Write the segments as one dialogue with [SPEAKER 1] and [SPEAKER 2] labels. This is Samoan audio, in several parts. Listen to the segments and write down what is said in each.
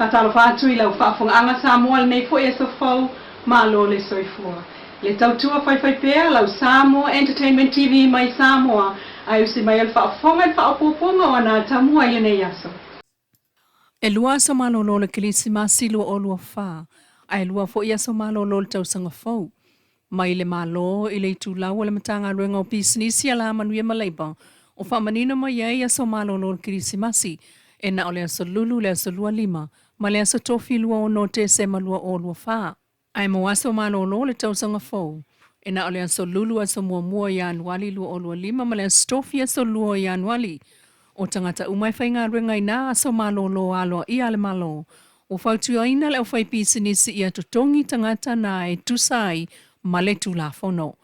[SPEAKER 1] Faatalofa atu i lau faafofogaaga Samoa i lenei foi aso fou, malo le soifua. Le tautua faifaipea lau Samoa Entertainment TV mai Samoa ae usi mai o le faafofoga i le faaopoopoga o ana atamua i lenei aso. E lua aso malolo o le Kerisimasi 2024, a e lua foi aso malolo o le tausaga fou. Mai le Malo i le itulau o le Matagaluega o Pisinisi, Alamanuia ma Leipa, o faamanino mai ai aso malolo o le Kerisimasi, e na o le aso Lulu, le aso 25, ma le aso Tofi 26 o Tesema 2024. Ae mo aso malolo o le tausaga fou, e na o le aso Lulu aso muamua o Ianuali 2025 ma le aso Tofi aso 2 o Ianuali. O tagata uma e faigaluega i nā aso malolo aloaia a le Malo, ua fautuaina le aufaipisinisi ia totogi tagata na e tusa ai ma le Tulafono.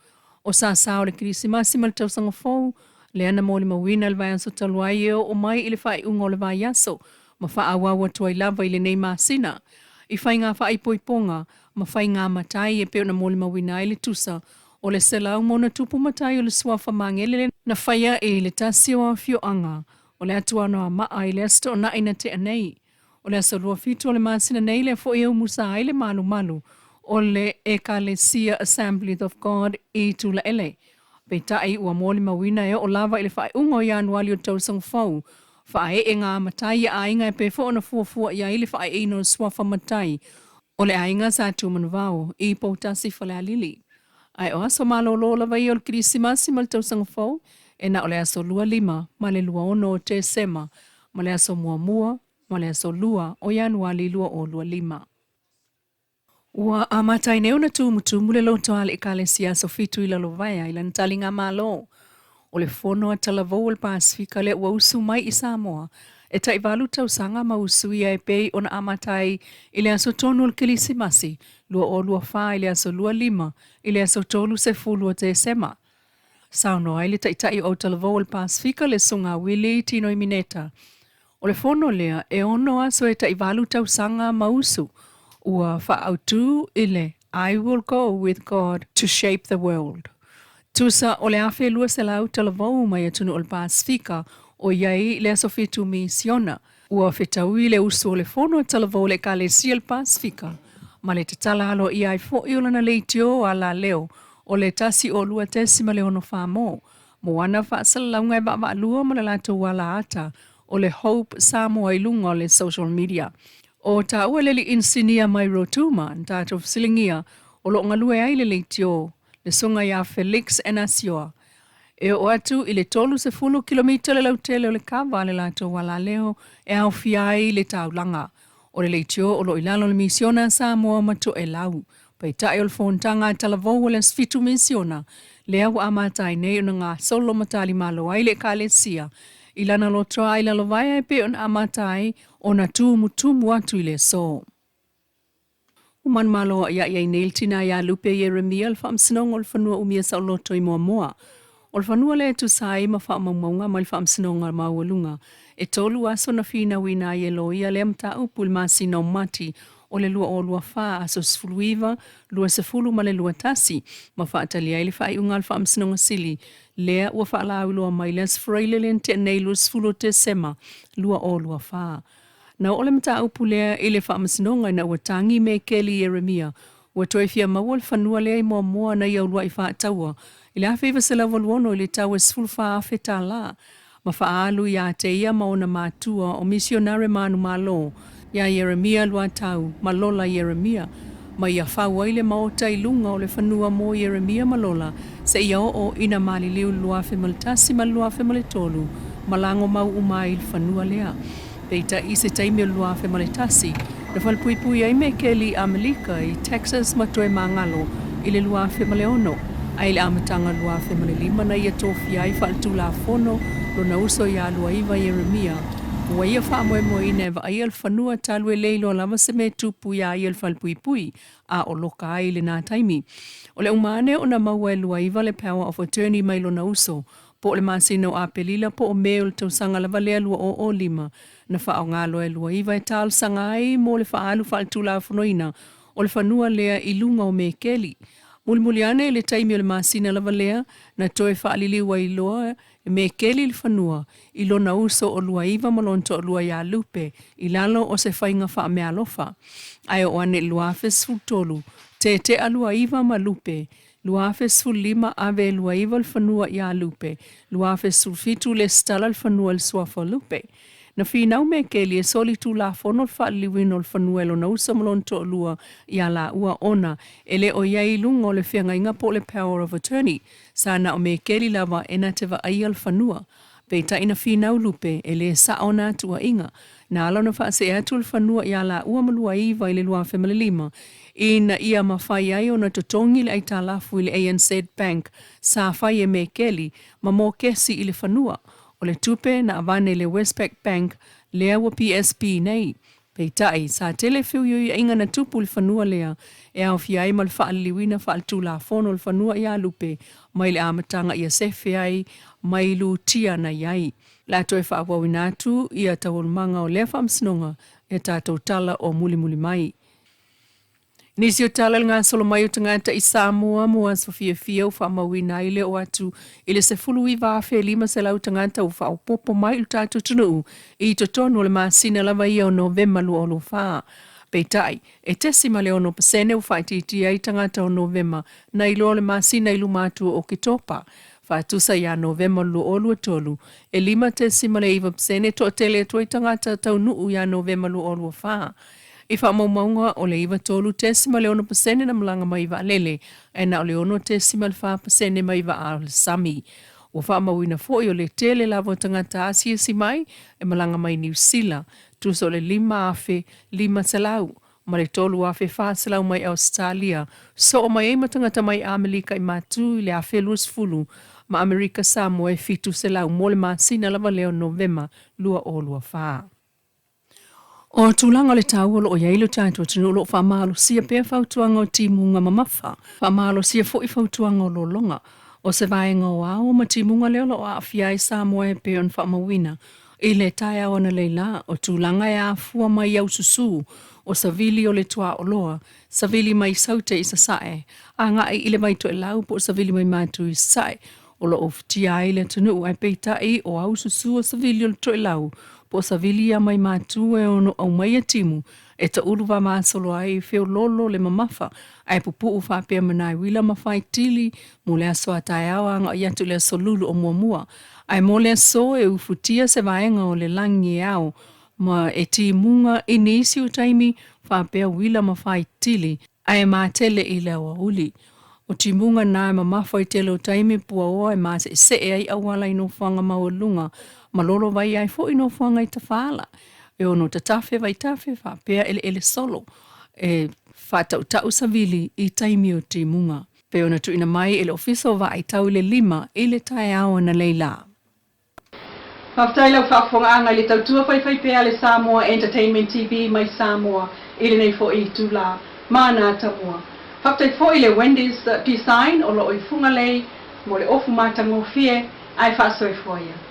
[SPEAKER 1] O sasa o le Kerisimasi ma le Tausaga Fou, lea na molimauina i le vaiaso talu ai e oo mai i le faaiuga o le vaiaso ma faaauau atu ai lava i lenei masina i faiga faaipoipoga ma faiga matai e pei ona molimauina ai le tusa o le 100+ matai o le suafa magele na faia i le tasi o afioaga o le atu Anoamaa i le Aso Toonai na tea nei. O le aso 27 o le masina nei lea foi e umusa ai le malumalu o le Ekalesia Assemblies of God i Tulaele. Peitai ua molimauina e oo lava i le faaiuga o Ianuali o le tausaga fou, faaee ngā matai a aiga e pei foi ona fuafua i ai le faaeeina o le suafa matai o le aiga Sa Tumanuvao i Poutasi Falealili. Ae o aso malolo lava ia o le Kerisimasi ma le tausaga fou, e na o le aso 25 ma le 26 o Tesema ma le aso muamua ma le aso 2 o Ianuali 2025. Ua amata ai nei ona tumutumu le loto a le Ekalesia Aso Fitu i Lalovaea i lana taligamalo. O le fono a talavou o le Pasefika lea ua usu mai i Samoa e tai valu tausaga ma usuia e pei ona amata ai i le aso tonu o le Kerisimasi 2024 i le aso 25 i le aso 30 o Tesema. Saunoa ai le Taitai o Autalavou o le Pasefika le Susuga Willie Tino Mineta. O le fono lea e ono aso e tai valu tausaga ma usu ua faaautu i le I will go with God to shape the world. Tusa o le 1200 talavou mai atunuu o le Pasefika o i ai le aso 7 misiona ua fetaui le usu o le fono a talavou o le Ekalesia o le Pasefika ma le tatala aloaia ai foi o lana leitio alaleo o le 102.64 mo mo ana faasalalauga e vaavaalua ma le latou alaata o le Hope Samoa i luga o le social media. O taua le alii inisinia mai Rotuma na tatou fesiligia o lo o galue ai le leitio, le susuga ia Felix Enasioa. E oo atu i le 30 kilomita le lautele o le kava a le latou alaleo e aofia ai le taulaga. O le leitio o lo o i lalo o le misiona a Samoa ma Toelau. Peitai o le fonotaga a talavou o le aso 7 misiona, lea ua amata ai nei ona gasolo ma talimalo ai le Ekalesia i lana lotoa i Lalovaea e pei ona amata ai ona tumutumu atu i le aso. Ua manumalo aʻiaʻi ai nei le tina iā Lupe Ieremia le Faamasinoga o le Fanua Umia Saoloto i Moamoa. O le fanua lea e tusa ai ma faamaumauga mai le Faamasinoga Maualuga. E tolu aso na finauina ai e loia lea mataupu i le masina o Mati o le 2024, aso 19, 20 ma le 21, ma faatali ai le faaiuga a le Faamasinoga Sili lea ua faalauiloa mai le Aso Faraile lea na tea nei 20 o Tesema 2024. Na oo le mataupu lea i le Faamasinoga ina ua tagi Mekeli Ieremia ua toe fia maua le fanua lea i Moamoa na ia uluai faataua i le 1986 i le tau e $14,000 ma faaalu iā te ia ma ona matua o misionare manumalo iā Ieremia Luatau ma Lola Ieremia ma ia fau ai le maota i luga o le fanua mo Ieremia ma Lola seia oo ina maliliu i le 2001 ma le 2003 ma lagomau uma ai i le fanua lea. Peitai i se taimi o le 2001, na falepuipui ai Mekeli i Amelika i Texas ma toe magalo i le 2006, a i le amataga o le 2005 na ia tofia ai faaletulafono lona uso iā Luaiva Ieremia, ua ia faamoemoeina e vaaia le fanua talu e le iloa lava se mea e tupu iā ia i le falepuipui a o loka ai i lenā taimi. O le uma ane ona maua e Luaiva le power of attorney mai lona uso, po o le masina o Aperila po o Me o le tausaga lava lea 2005, na faaaoga loa e Luaiva e talosaga ai mo le faaalu faaletulafonoina o le fanua lea i luga o Mekeli. Mulimuli ane i le taimi o le masina lava lea na toe faaliliu ai loa e Mekeli le fanua i lona uso o Luaiva ma lona toalua ia Lupe i lalo o se faiga faameaalofa. Ae oo ane i le 2013, tetea Luaiva ma Lupe, 2015 ave e Luaiva le fanua ia Lupe, 2017 lesitala le fanua i le suafa o Lupe. Na finau Mekeli e solitulafono le faaliliuina o le fanua e lona uso ma lona toalua ia laua ona e le o i ai i luga o le feagaiga po o le power of attorney sa na o Mekeli lava e na te vaaia le fanua. Peitai na finau Lupe e le sao na tuuaiga. Na ala ona faasee atu le fanua ia laua ma Luaiva i le 2005 ina ia mafai ai ona totogi le aitalafu i le ANZ Bank sa fai e Mekeli ma mo kesi i le fanua. O le tupe na avane i le Westpac Bank lea ua PSB nei. Peitai, sa tele feuiuiaiga na tupu i le fanua lea, e aofia ai ma le faaliliuina faaletulafono o le fanua ia Lupe mai le amataga ia sefe ai mai lutia na i ai. O le a toe faaauauina atu ia taualumaga o lea faamasinoga i a tatou tala o mulimuli mai. Nisi o tala i le gasolo mai o tagata i Samoa mo aso fiafia ua faamauina ai le oo atu i le 19,500 tagata ua faaopoopo mai i lo tatou atunuu i totonu o le masina lava ia o Novema 2024. Peitai, e 0.6% ua faaitiitia ai tagata o Novema nai loa o le masina i luma atu o Oketopa. Faatusa ia Novema 2023, e 5.9% toatele atu ai tagata taunuu ia Novema 2024. I faamaumauga o le 93.6% na malaga mai i vaalele, ae na o le 6.4% mai vaa o le sami. Ua faamauina foi o le tele lava o tagata asiasi mai e malaga mai Niu Sila, tusa o le 5,500 ma le 3,400 mai Ausetalia, soo mai ai ma tagata mai Amelika i Matu i le 1020 ma Amerika Samoa e 700 mo le masina lava lea o Novema 2024. O tulaga o le tau o lo o i ai lo tatou atunuu o lo o faamalosia pea fautuaga o timuga mamafa, faamalosia foi fautuaga o lologa. O se vaega o ao ma timuga lea o lo o aafia ai Samoa e pei ona faamauina i le taeao analeila, o tulaga e afua mai i aususū o savili o le tuaoloa, savili mai Saute i Sasae, agai i le Vaitoelau po o savili mai Matu i Sasae, o lo o ufitia ai le atunuu ae peitai o aususū o savili o le toelau po o savili ia mai Matu e ono aumaia timu e taulu vamasolo ai feololo le mamafa ae pupuu faapea ma nai uila ma faitili mo le aso a taeao agai atu i le aso Lulu o muamua ae mo le aso e ufutia se vaega o le lagi e ao ma e timuga i nisi o taimi faapea uila ma faitili ae matele i le aoauli. O timuga na e mamafa i tele o taimi puaoa e maseesee ai auala i nofoaga maualuluga ma lolovai ai foi nofoaga i tafaala e ono tatafe vaitafe faapea eleele solo e faatautau savili i taimi o timuga. Pei ona tuuina mai e le Ofisa o Vaaitau i le 5 i le taeao analeila. Faafetai lau faafofogaaga i le tautua faifaipea a le Samoa Entertainment TV mai Samoa i lenei foi itula. Mana tamua. Faafetai foi i le Wendy's Design o lo o i Fugalei mo le ofu matagofie ae faasoifua ia.